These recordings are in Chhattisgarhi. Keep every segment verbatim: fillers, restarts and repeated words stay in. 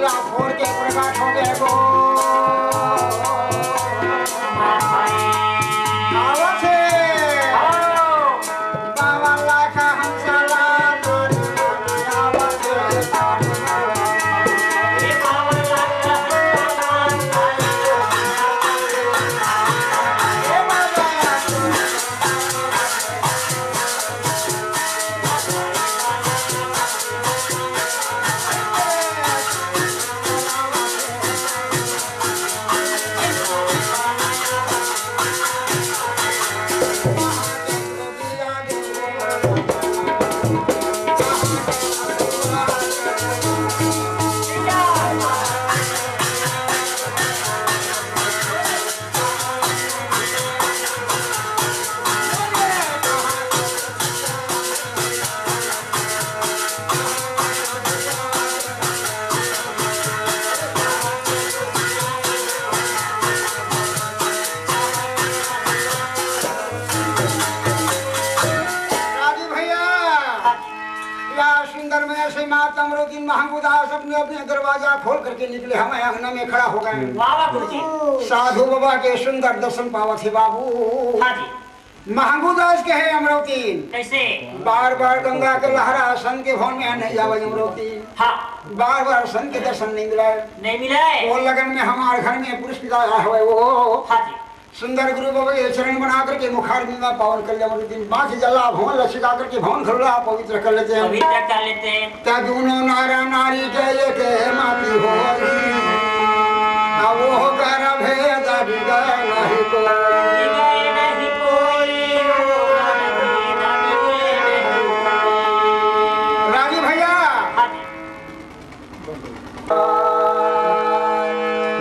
ला फोड़ के प्रकट हो गए गो। आवत हे। बाबा लाखा हंसा ला, आवत हे। राजू भैया, या सुंदर में से माता अमरौती महंगू दास अपने अपने दरवाजा खोल करके निकले, हमारे अंगना में खड़ा हो गए। वाह, वाह, गुरुजी। साधु बाबा के सुंदर दर्शन पावत हे बाबू। हाँ जी। महंगू दास कहे अमरौती। कैसे? बार बार गंगा के लहरा सन के भवन में नहीं आवे अमरौती। हाँ। बार बार सन के दर्शन नहीं मिला। नहीं मिला। वो लगन में हमारे घर में पुरस्कृत आया हुआ है वो। हाँ जी। सुंदर गुरु बाबा के चरण बना करके मुखार बिंदा पावन कर लिया अमरौती। बाकी जला भवन लसिका करके भवन घरला पवित्र कर लेते हैं। पवित्र कर लेते हैं। त्या दूनों नारा नारी के एक माटी होई। आ वो कर भेद डिगै नहीं कोई। डिगै नहीं कोई, वो कर भेद डिगै नहीं कोई। राजू भैया, हाँ जी।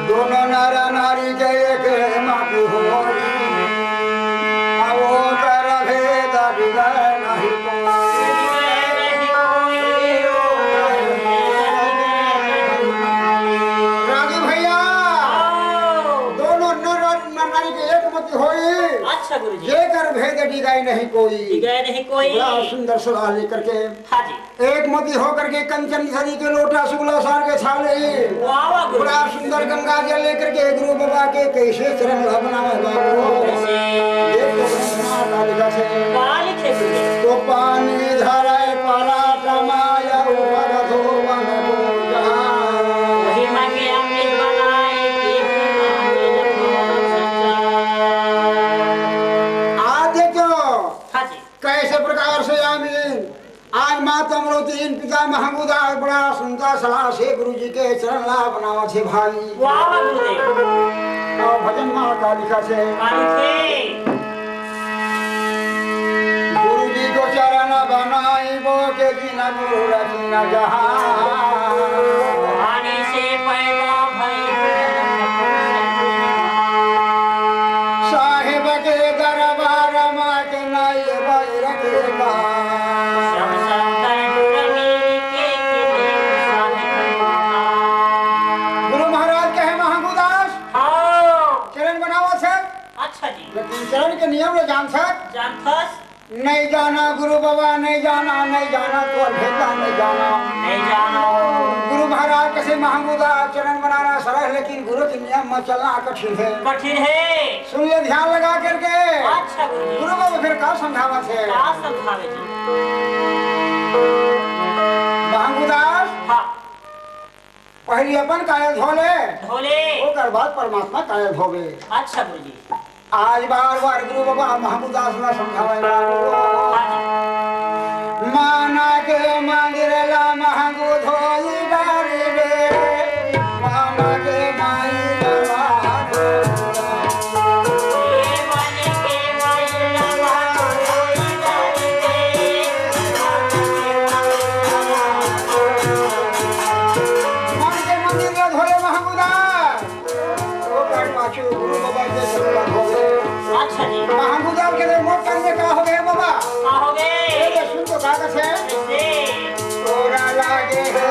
दूनों नारा नारी के एक माटी होई। आ वो कर भेद डिगै नहीं कोई। राजू भैया, दोनों नर और नारी के एक मति होई। अच्छा गुरुजी। जेकर भेद डिगै नहीं कोई। डिगै नहीं कोई। बड़ा सुंदर सलाह लेकर के। हाँ जी। एक मति होकर के कंचन सरी के लोटा सुगला सार के छाले। वाह, वाह, गुरु। बड़ा सुंदर गंगा जल लेकर के गुरु बाबा के कैसे चरण ला बनावे बाबू। कैसे? देख तो ब्रह्मा का लिखा से। का लिखे गुरु? तो पानी धराए परात माया ऊपर धोवन को जहाँ। वही मांगे अमृत बनाए कि आज देखो। हाँ जी। कैसे प्रकार से आमीन। आज माता अमरौती, पिता महंगू दास बड़ा सुंदर सलाह से गुरु जी के चरण ला बनावत हे भाई। वाह, वाह, गुरुदेव। और भजन मा का लिखा से। का लिखे? गुरु जी को चरण बनाई वो के दिन गुरु रचना जहाँ। पानी से पैदा भई। साहेब के दरबार मा के नाई बाई रखे का। सब संकट दूर मेरे के किले साहेब का। गुरु महाराज कहे महंगू दास, हाँ। चरण बनावत हे। अच्छा जी। लेकिन चरण के नियम ला जानथस? जानथस। नहीं जाना गुरु बाबा, नहीं जाना, नहीं जाना, तो भेदा नहीं जाना। नहीं जाना। गुरु महाराज कहे महंगू दास चरण बनाना सरल, लेकिन गुरु के नियम में चलना कठिन हे। कठिन हे। सुन ले ध्यान लगा करके। अच्छा गुरु जी। गुरु बाबा फिर का समझावत हे? का समझावे जी? महंगू दास। हाँ। पहली अपन काया धो ले। धो ले। ओकर बाद परमात्मा काया धोवे। अच्छा गुरु जी। आज बार बार गुरु बाबा महंगू दास ला समझावे ला। हाँ जी। माना के मंदिर ला महंगू धोई डारी बे। माना के माई ला मन के मंदिर ला धोले महंगू दास। ओकर पाछू गुरु बाबा के चरण ला धोले। अच्छा जी। महंगू दास के मोर तन में का हो गए बाबा? का हो गए? ए, ये सुन तो का कसे? कैसे? तोरा लागे है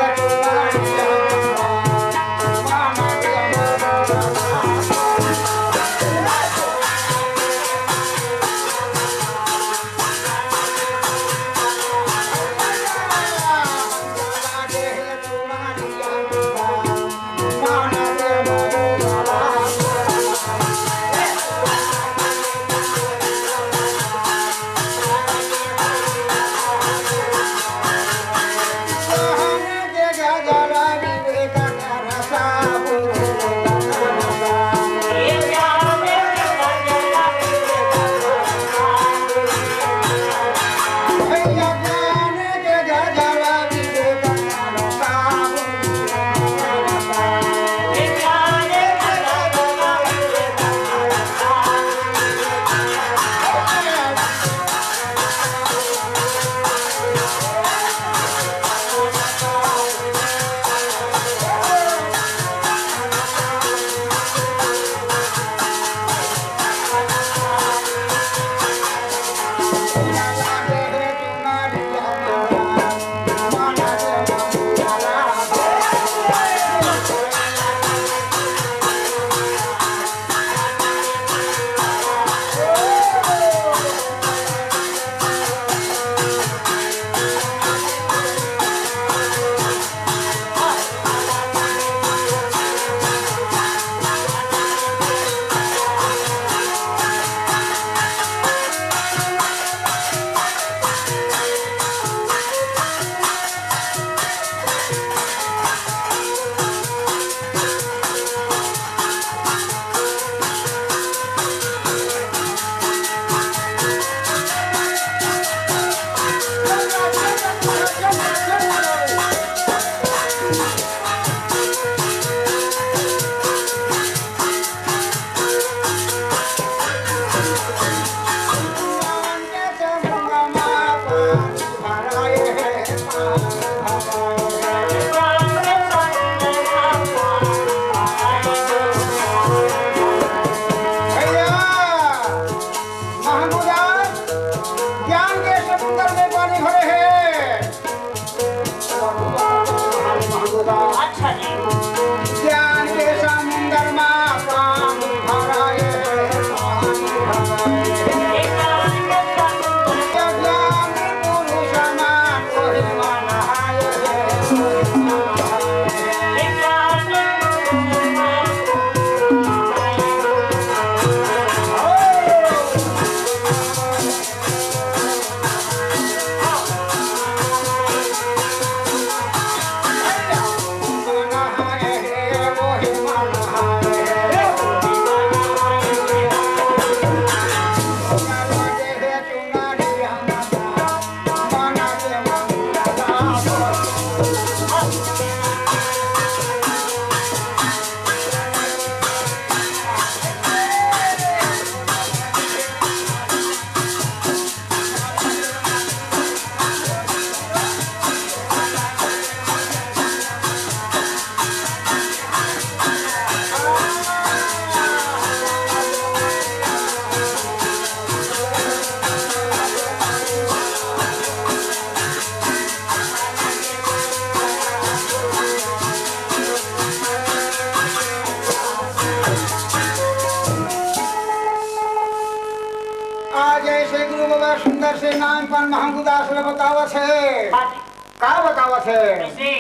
आज ऐसे गुरु बाबा सुंदर से नाम पन महंगू दास ल बतावत हे। हाँ जी। का बतावत हे? कैसे?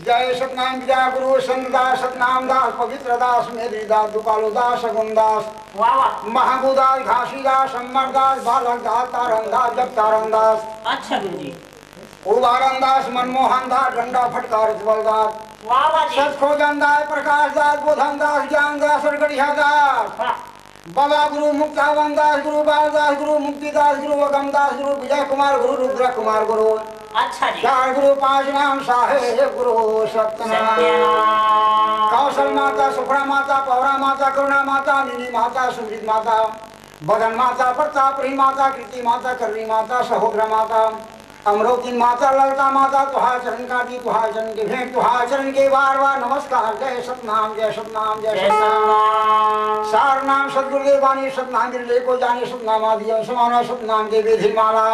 जय सतनाम विद्या गुरु संत दास, सतनाम दास, पवित्र दास, मेदरी दास, दुकालु दास, सगुन दास, वाह, वाह। महंगू दास, घासी दास, अम्बर दास, बालक दास, तारन दास, जगतारन दास। अच्छा गुरु जी। उबारन दास, मनमोहन दास, डंडा फटकार उज्ज्वल दास, वाह, वाह जी। सत खोजन दास, प्रकाश दास, बोधन दास, ज्ञान दास और गढ़िया दास। वाह। बाबा गुरु मुक्तावन दास, गुरु बाल दास, गुरु मुक्ति दास, गुरु वगम दास, गुरु विजय कुमार, गुरु रुद्र कुमार, गुरु। अच्छा जी। चार गुरु, पांच नाम साहेब गुरु सतनाम। सतनाम। कौशल माता, सुखड़ा माता, पौरा माता, करुणा माता, मिनी माता, सुमृत माता, बदन माता, प्रताप रही माता, कृति माता, करणी माता, सहोदरा माता, अमरौती माता, ललता माता, तुहार चरण का दी, तुहार चरण के भेंट, तुहार चरण के बार बार नमस्कार। जय सतनाम, जय सतनाम, जय जय सतनाम। सतनाम। सार नाम सतगुरुदेव बानी, सतनाम बिरले को जाने, सतनाम आदि अंश माना, सतनाम के विधि माला,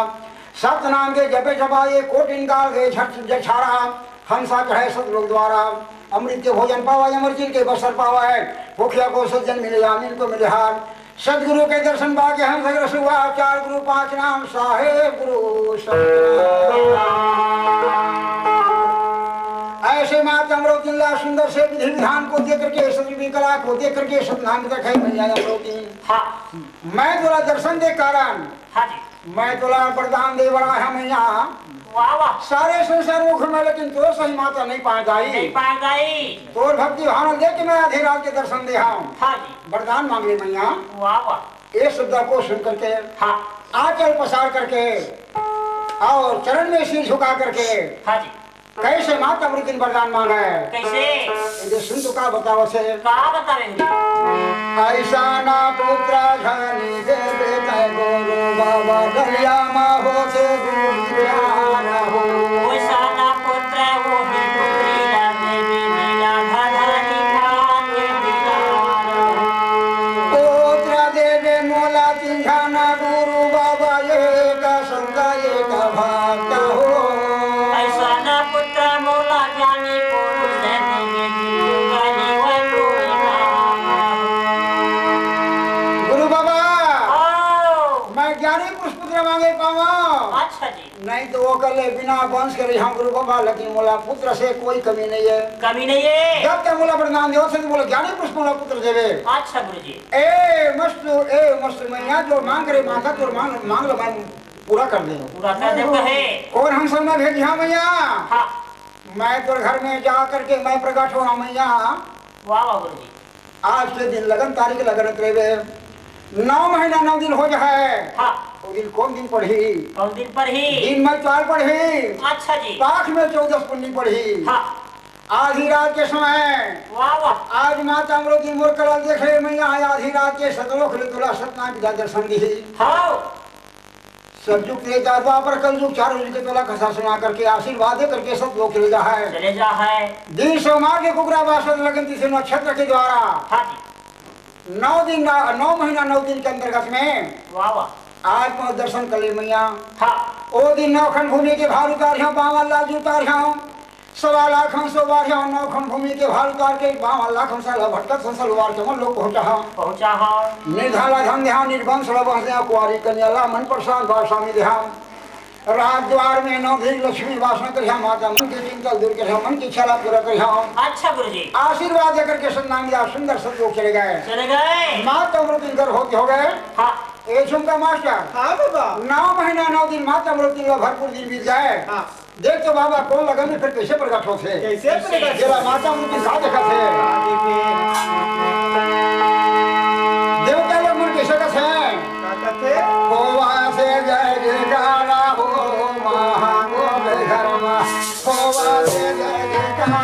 सतनाम के जपे जपा ये कोटिन काल गए झट जछारा, हंसा चढ़े सतलोक द्वारा, अमृत के भोजन पावा, अमर जिन के बसर पावा है, भूखिया को सज्जन मिले, आमिन को मिले हार, सतगुरु के दर्शन पाके हम सगल सुख हुआ, चार गुरु पांच नाम साहेब गुरु सतनाम। ऐसे माता अमरौती ला सुंदर से विधि विधान को देख करके, सतविधि कला को देख करके सतनाम रखे मैया अमरौती। हाँ। मैं तोला दर्शन दे कारण, हाँ जी। मैं तोला वरदान दे बड़ा है मैया। वाह, वाह। सारे संसार मुख में, लेकिन तो सही माता नहीं पाए जाई। नहीं पाए जाई। तोर भक्ति भावना देख के मैं आधी रात के दर्शन दे हूँ। हाँ जी। वरदान मांग ले मैया। वाह, वाह। ये शब्द को सुन करके, हाँ। आंचल पसार करके और चरण में सिर झुका करके, हाँ जी। कैसे माता अमरौती वरदान मांगे? कैसे? ये सुन तो का बतावत हे? का बतावे? ऐसा ना पुत्र धनी देवे तै गुरु बाबा दरिया मा होते दूर जाना हो। ऐसा ना पुत्र वो ही पुत्री ला देवे लीला धधारी खान के दिलाना हो। पुत्र देवे मोला तिहाना गुरु बाबा एक संत एक भक्त हो। ऐसा ना पुत्र मोला ज्ञानी पुरुष है, तेरे दिल गले वह कोई ना। गुरु बाबा, आओ। मैं ज्ञानी पुरुष पुत्र मांगे पावा। अच्छा जी। नहीं तो वो कर ले बिना वंश के रही हम गुरु बाबा, लेकिन मोला पुत्र से कोई कमी नहीं है। कमी नहीं है। जब तक मोला वरदान दे, से मोला ज्ञानी पुरुष मोला पुत्र देवे। अच्छा गुरु जी। ए मस्त, ए मस्त मैया जो मांग करे मांगा, तो मांग, मांग लो, मैं पूरा कर दे। पूरा कर दे कहे। कौन हम सब में भेजिया मैया? हाँ। मैं तोर घर में जा करके मैं प्रकट हो मैया। वाह, वाह, गुरु जी। आज के दिन लगन तारीख लगन रेवे, नौ महीना नौ दिन हो जाए। हाँ। वो दिन कौन दिन पड़ही? कौन दिन पड़ही? दिन में चार पड़ही। अच्छा जी। पाख में चौदस पुन्नी पड़ही। हाँ। आधी रात के समय। वाह, वाह। आज माता अमरौती मोर कला देखे मैया, आधी रात के सतलोक ले तोला सतनाम विद्या दर्शन दी। हाँ। सतयुग, त्रेता, द्वापर, कलयुग, चारों युग के तोला कथा सुना करके आशीर्वाद दे करके सतलोक चले जा है। चले जा है। दिन सोमवार के कुकरा बासत लगन तीसरे नक्षत्र के द्वारा। हाँ जी। नौ दिन ना-, नौ महीना नौ दिन के अंतर्गत में। वाह, वाह। आज मैं दर्शन कर ले मैया। हाँ। ओ दिन नौ खंड भूमि के भार उतार हूँ, बावन लाख उतार हूँ। सवा लाख हम सो बार यहाँ नौ खंड भूमि के भार उतार के बावन लाख हम साला भटकत संसार उबार के मन लोग पहुँचा हम। पहुँचा हम। निर्धन ला धन देहा, निर्वंश ला वंश देहा, कुंवारी कन्या ला मन प्रसाद बार स्वामी देहा। राज द्वार में नौ दिन लक्ष्मी वास न करिया, माता मन के चिंता दूर करिया, मन की इच्छा ला पूरा करिया। अच्छा गुरु जी। आशीर्वाद देकर के सतनाम दिया, सुंदर सतलोक चले गए। चले गए। माता अमरौती गर्भवती हो गए। हाँ। ए झुमका मास्टर। हाँ बाबा। नौ महीना नौ दिन माता अमरौती ला भरपूर दिन बीत गए। हाँ। देख तो बाबा, कौन लगन में फिर कैसे प्रकट होथे? कैसे प्रकट जेला होथे? माता अमरौती का देखत हे? का देखे? देवता लोग मन कैसे कहत हे? का कहत हे? होवा से जय जयकारा हो, महागो घर मा। होवा से जय जयकारा।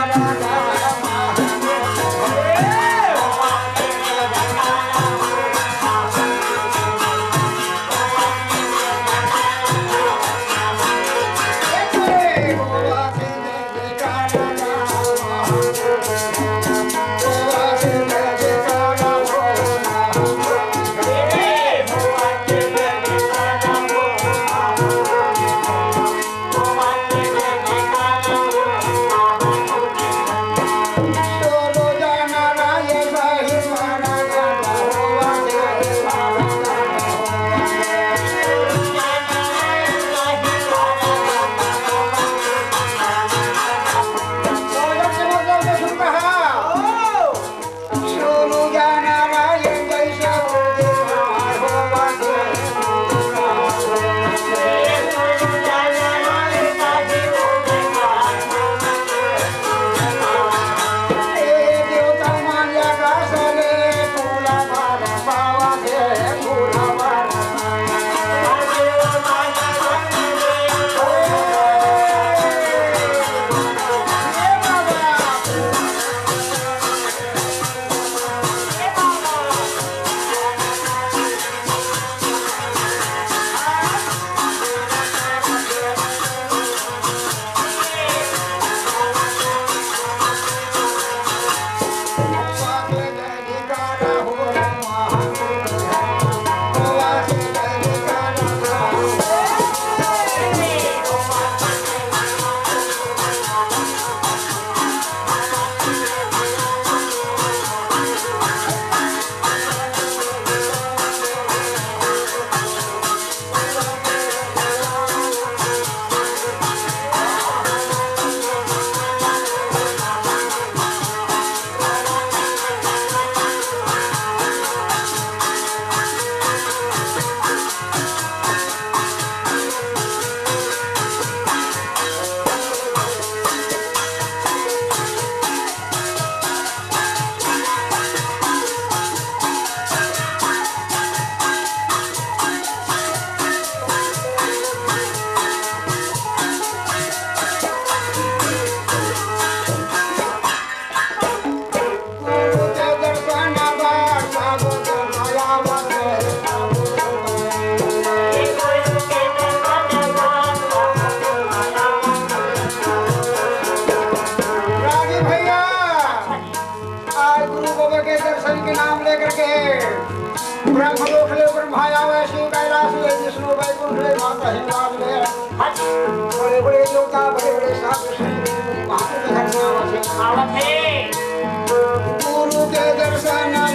गुरु के दर्शन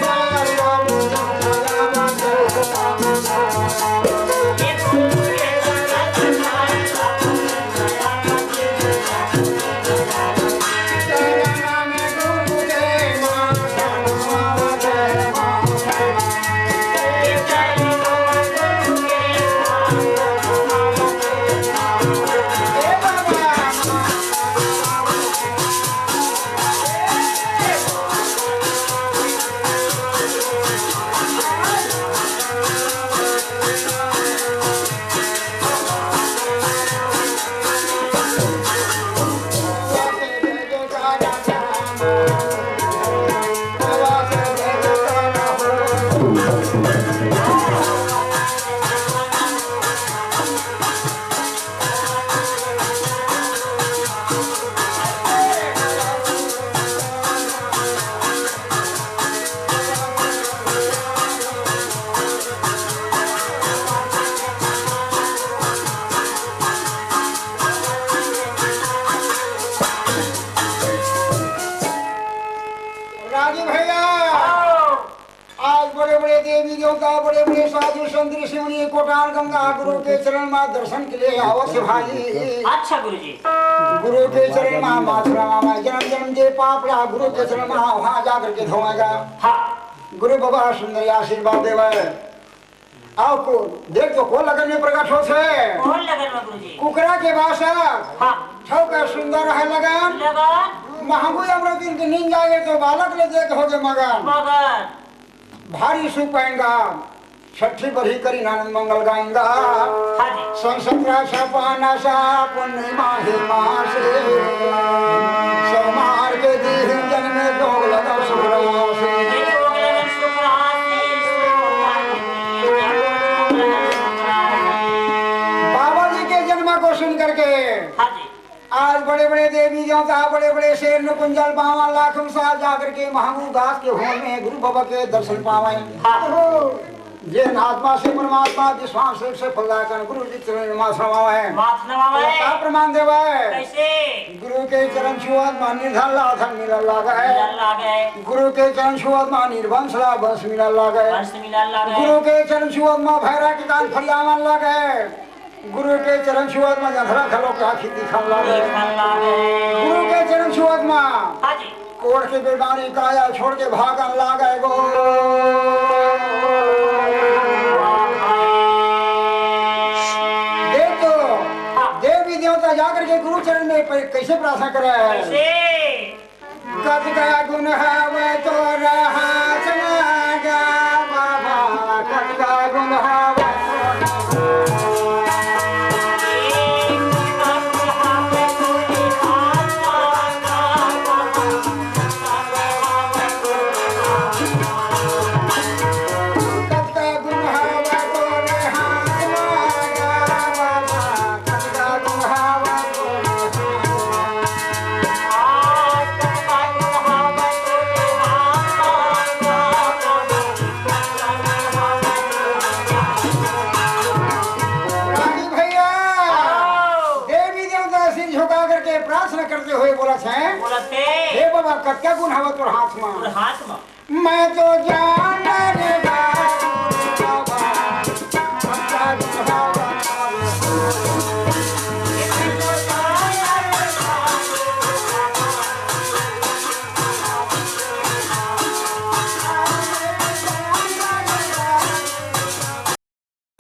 राजू भैया, आज बड़े बड़े देवी देवता, बड़े बड़े साधु संत ऋषि मुनि कोटान गंगा गुरु के चरण मा दर्शन के लिए आवत हे भाई। अच्छा गुरुजी। गुरु के चरण मा माथ नवावय, जन्म जन्म के पाप ला गुरु के चरण मा वहाँ जा करके धोवाय गा। हाँ। गुरु बाबा सुंदर आशीर्वाद देवय। अउ को, देख तो कोन लगन में प्रकट होथे। कोन लगन में गुरुजी? कुकरा के बासा। हाँ। ठौका सुंदर हे लगन। लगन। महंगू अमृत दिन के नींद जागे तो बालक ले देख होगे मगन। मगन। भारी सुख पाएंगा, छठी बरही करिन आनंद मंगल गाएंगा। हाँ जी। संसत रक्षा पाना सा पुण्य माहे मासे, सोमार के दिन जन्मे जोग लगा सुख रहा से। बाबा जी के जन्म को सुन करके हाँ जी। आज बड़े-बड़े देवी देवता, बड़े-बड़े शेर नकुंजल बावन लाख में से जा करके महंगू दास के होम में गुरु बाबा के दर्शन पावय। हाँ। जे आत्मा से परमात्मा विश्वास से फलदायक गुरु जी चरण में माथ नवावय। माथ नवावय। तो का प्रमाण देवय? कैसे? गुरु के चरण छुअत मा निर्धन ला धन मिलल लागय। मिलल लागय। गुरु के चरण छुअत मा निर्वंश ला वंश मिलल लागय। वंश मिलल लागय। गुरु के चरण छुअत मा भैरा के कान फरियावन लागय। गुरु के चरण छुअत मा जंधरा घलो के आँखी दिखन लागे। दिखन लागे। गुरु के चरण छुअत मा हाँ जी। कोढ़ के बीमारी काया छोड़ के भागन लागे गो। देख तो, हाँ। देवी देवता जाकर के गुरु चरण में प-, कैसे प्रार्थना करे? कैसे? कतका गुण हवय तोर हाथ म गा बाबा, कतका गुण हवय तोर हाथ म। कतका गुण हवय तोर हाथ म गा बाबा। राजू भैया, देवी देवता सिर झुका करके प्रार्थना करते हुए बोलथे, बोलथे। हे बाबा, कतका गुण हवय तोर हाथ म? तोर हाथ म। मैं तो जानवर